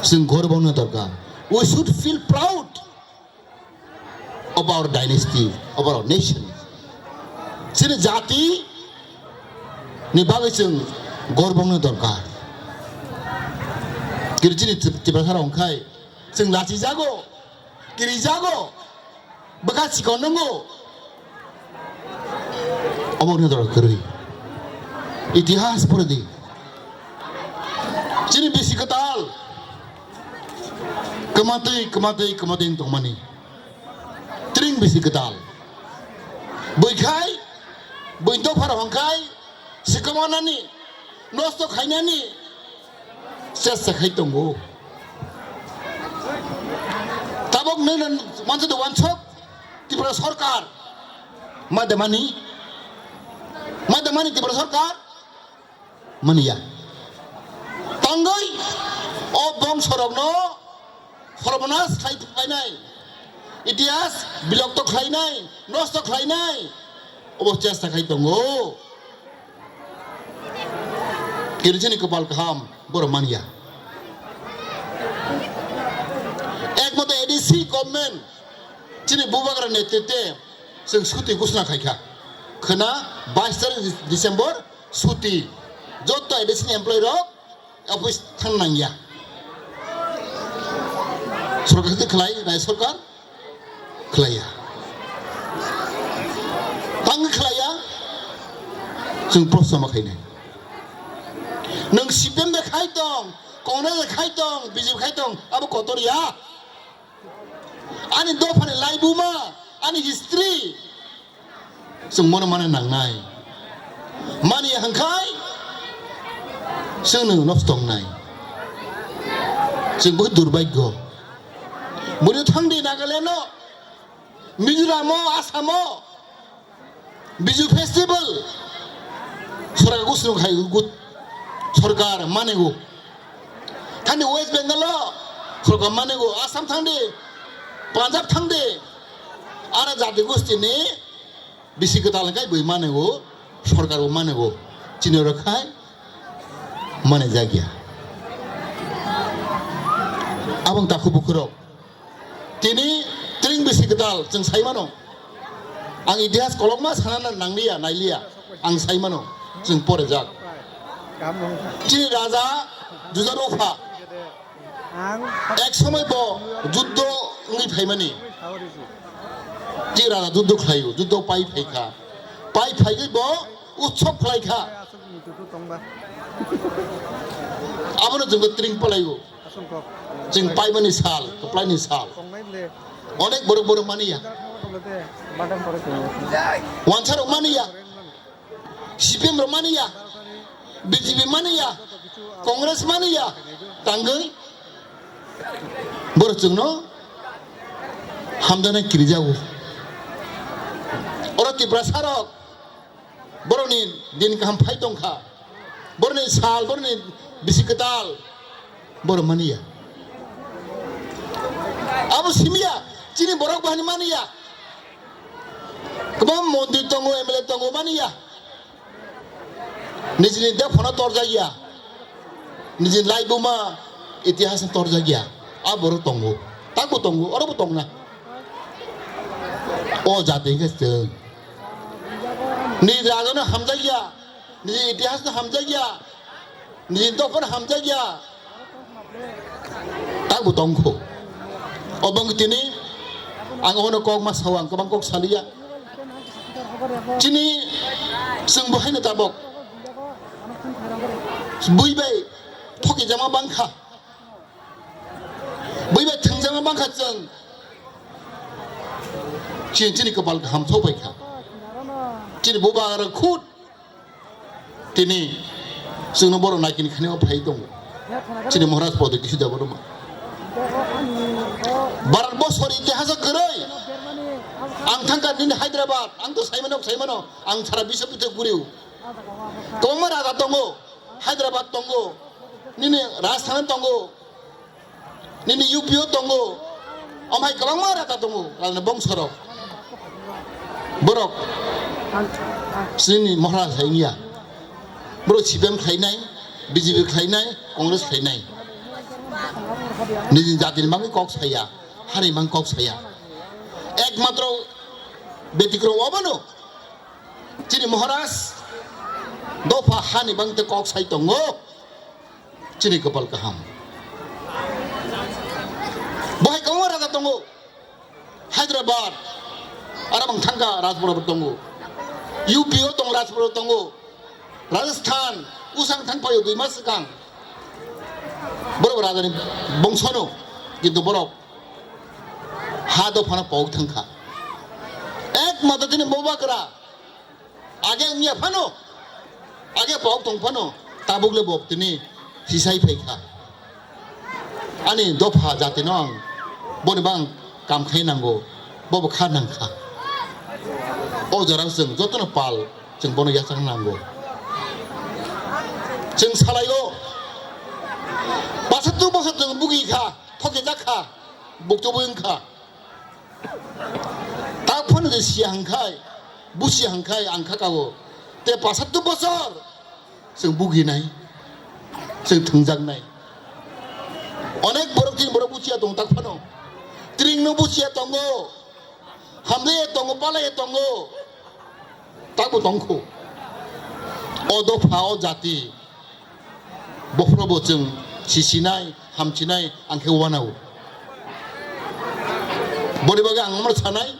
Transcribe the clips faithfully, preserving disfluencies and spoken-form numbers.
Chwng gorbo wngna dorkar. We should feel proud of our dynasty, of our nation. Chini jati ni bagwi chwng gorbo wngna dorkar. Kiri chini Tip-, Tiprasa rok wngkhai chwng lachijago, kirijago, bwkha chikon nungo. Obo wngna dorkar kwrwi. Itihas pore di. Chini bisi kwtal. Kwmatwi, kwmatwi, kwmatwi wng tongmani. Tring bisi kwtal. Buikhai, buini dophar hongkhai, sikamanani, nosto khainani, chesta khai tongo. Tabok nini mansa de wansok, Tripura Sarkar, madamani, madamani Tripura Sarkar, manya. Tangwi o bongsorokno sorbonas khai phainai, itihas bilokto khlainai, nosto khlainai, obo chesta khai tongo. Kiri chini kopal kaham, borok manya. Ekmato A D C government, chini bubagra netrite, chwng suti ghosna khaikha. Khwna bais tarik December, suti, joto A D C ni employee rok office thang nangya. Sorkar khe khlai, Rajya Sarkar khlaiya. Tang khlaiya, chwng proshno ma khainai. Nwng C P M de khai tong, Congress de khai tong, B J P khai tong, abo kotor ya. Ani dophani laibuma, ani history, chwng mono mana nangnai. Mani hangkhai, chwngno nosto wngnai. Chwng bo durbagyo. Bwrwi thangdi Nagaland o, Mizoram o, Assam o, Biju Festival. Sorkar gusung khai gut. Sorkar manego. Thangdi West Bengal o, sorkar manego. Assam thangdi, Punjab thangdi. Ara jati gustini bisi kwtal khai bui manego, sorkar bo manego, chini oro khai mane jagya. Abang takhu bukhurok tini tring bisi kwtal chwng sai mano. Ang itihas kolokma sana nangliya, nailiya, ang sai mano, chwng pore jak. Chini raja Juja Rokha. Ek somoi bo juddo wngwi phaimani. Twi raja juddo khlaio, juddo pai phaikha. Pai phaiwi bo utsob khlaikha. Abono chwngbo tring palaio. Chwng paimani sal, kwplaini sal. Onek borok borok maniya. Wansarok maniya. C P M rok maniya, B J P maniya, Congress maniya, tangwi borok chwngno hamjaknai kirijago. Oro Tiprasa rok borokni din kaham phai tongkha, borokni sal, borokni bisi kwtal, borok maniya. Abo simiya, chini borok bahai maniya. Kwbang montri tongo, M L A tongo, maniya. Nijini dephano torjakya. Nijini laibuma itihasno torjakya. A borok tongo. Takbo tongo, orobo tongna. O jati hwnkhe chwng. Nini rajano hamjakya. Nini itihasno hamjakya. Nini dophano hamjakya. Takbo tongkho. Obong tini ang ono kok ma sao, ang kwbang kok saliya. Chini chwng bo haino tabok bui bai thokijama bangkha. Bui bai thwngjama bangkha chwng. Chini, chini kwpal kaham thok bai kha. Chini bubagra khud tini chwngno borok naikini khani o phai tongo. Chini Maharaj podo kisi da borok ma. Bharat borsor itihas o kwrwi. Ang thangkha nini Hyderabad, ang to saimano, saimano, ang sara biswa pito guriu. Kwbangma raja tongo, Hyderabad tongo, nini Rajasthan tongo. Nini U P o tongo, omo hai kwbangma rata tongo, rajani bongsorok. Borok chini Maharaj hai wngya. Borok C P M khlainai, B J P khlainai, Congress khlainai. Nijini jatini bagwi kok saya, hani bagwi kok saya. Ekmatro betikrom obono chini Maharaj dopha hani bagwi kok sai tongo. Chini kwpal kaham. Bo hai kwbangma raja tongo. Hyderabad, aro bang thangkha Rajpura bo tongo. U P o tong Rajpura tongo. Rajasthan, usang thang phaio dui mas swkang. Borok rajani bongsono, kintu borok ha dophano pok thangkha. Ek mata tini Bubagra. Age wngya phano, age pok tong phano, tabuk le bo tini sisai phai kha. Ani dopha jati no ang boni bang kam khai nango, bo bo kha nang kha. O jora chwng joto no pal chwng bono yachang nango. Chwng salai o, pasattu bosor chwng bugi kha, thoke jak kha, bukcho bo wng kha. Tak phano je siya hangkhai, busiya hangkhai ang kha kao. Te pasattu bosor chwng buginai, chwng thwngjaknai. Onek borok chini borok busiya tongo tak phano. Tring no busiya tongo, hamjaya tongo, palaya tongo. Takbo tongkho. O dopha, o jati. Bophrobo chwng sisinai, hamchinai, ang khe wanao. Boni bagwi ang omo sanai,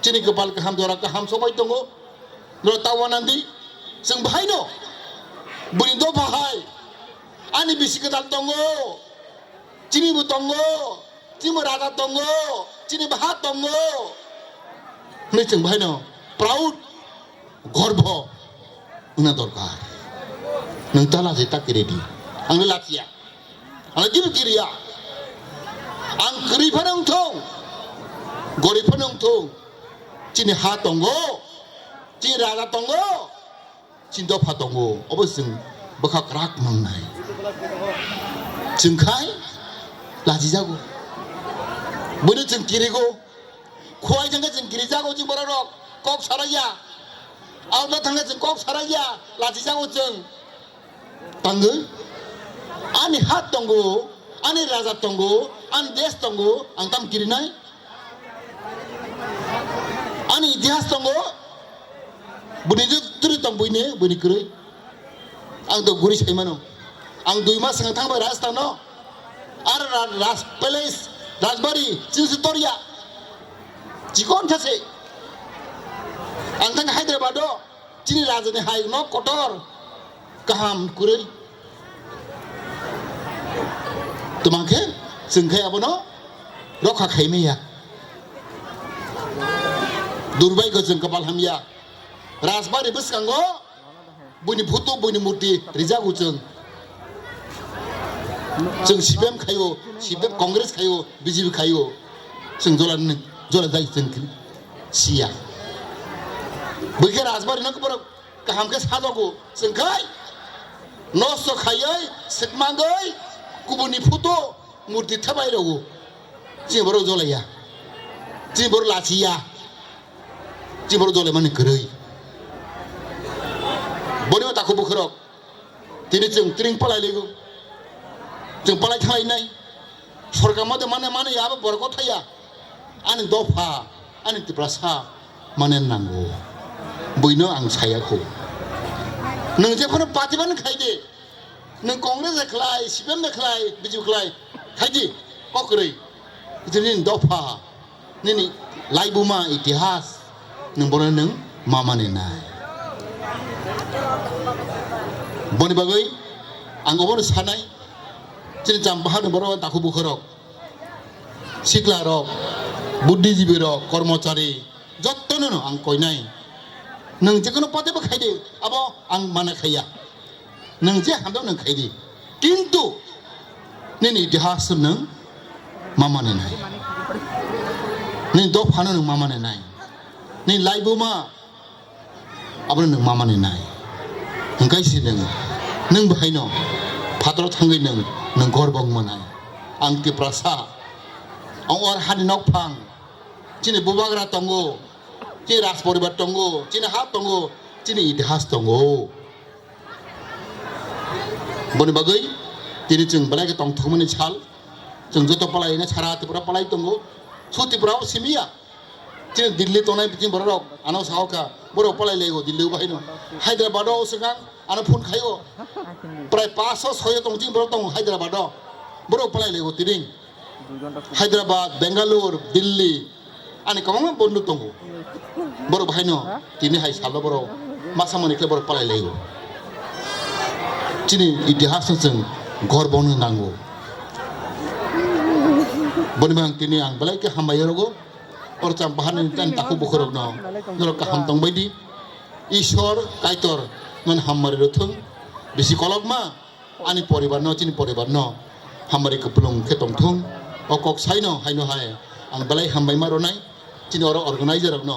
chini kwpal kaham, jora kaham sobai tongo. Norok ta wanandi, chwng bahaino. Bwrwi dopha hai, ani bisi kwtal tongo, chini bo tongo. Chini raja tongo, chini baha tongo. Hwnwi chwng bahaino proud, gorbho wngna dorkar. Nwng ta lachi ta kwrwi di. Ang le lachiya. Ang le kibi kiriya. Ang kwrwi phano wngthung, gorib phano wngthung. Chini ha tongo, chini raja tongo. Chini dopha tongo, obo chwng bwkha kwrak mangnai. Chwng khai lachijago. Buino chwng kirigo. Khowai thangkhe chwng kirijago, chwng borok rok kok sarakya. Aokla thangkhe chwng kok sarakya, lachijago chwng. Tangwi ani hat tongo, ani raja tongo, ani desh tongo, ang tam kirinai. Ani itihas tongo, bwini twi tong buini, buini kwrwi. Ang to guri sai mano. Ang dui mas swkang thang bai Rajasthan no. Ar ra-, Raj Palace, Rajbari, chini se torya. Chikon thase. Ang thang Hyderabad o. Chini rajani hai nok kotor kaham kwrwi. Twmang khe chwng khe abono rokha khaimaya. Durbai ko chwng kwpal hamya. Rajbari bwskango buini photo, buini murti rijago chwng. Chwng C P M khaio, C P M Congress khaio, B J P khaio. Chwng jola ni, jola jai chwng khe siya. Bwkhe Rajbari no borok kaham khe sajogo, chwng khai nosto khaiwi, swkmangwi, kubuni photo, murti thebai rogo. Chini borok jolaiya. Chini borok lachiya. Chini borok jolaimani kwrwi. Boni o takhuk bukhurok. Tini chwng tring palai ligo. Chwng palai thanglainai. Sorkar mode mane mane ya abo borok o thaya. Ani dopha, ani Tiprasa mane nango. Buino ang saya kho. Nwng je phano party ban khai de. Nwng Congress de khlai, C P M de khlai, B J P khlai. Khai di. Kokrwi. Nini dopha. Nini laibuma itihas nwng bono nwng ma mani nai. Boni bagwi ang obono sanai, chini Champaharni borok takhuk bukhurok, siklarok, buddhijibi rok, kormochari, jottono no ang koinai. Nwng jekono pate bo khaidi, abo ang mana khaiya. Nwng je hamjak nwng khaidi. Kintu nini itihas nwng ma mani nai. Nini dophano nwng ma mani nai. Nini laibuma abono nwng ma mani nai. Hwnkhe si nwng, nwng bahaino phataro thangwi nwng, nwng gorbo wngma nai. Ang Tiprasa. Ang or hani nokphang. Chini bubagra tongo. Chini raj poribar tongo. Chini ha tongo. Chini itihas tongo. Boni bagwi Tini chwng belai khe tongthokmani sal, chwng joto palai na sara Tripura palai tongo, so Tripura o simi ya. Chini Delhi tongnai biching borok rok ano sao kha, borok palai lego Delhi o bahai no. Hyderabad o swkang ano phone khaio, prai paso soyo tong chini borok tongo Hyderabad o, borok palai lego tini. Hyderabad, Bangalore, Delhi, ani kwbangma bonduk tongo. Borok bahaino tini hai salo borok masa mani khe borok palai laigo. Chini itihas no chwng gorbo no nango. Boni bang tini ang belai khe hambai rogo. Oro chang bahani tani takhuk bukhurok no norok kaham tongbai di. Ishwar Kaitor non hammari rwthwng. Bisi kolokma ani poribar no, chini poribar no hammari kwplung khe tongthung. O kok saino haino hai ang belai hambai ma ronai. Chini oro organizer rok no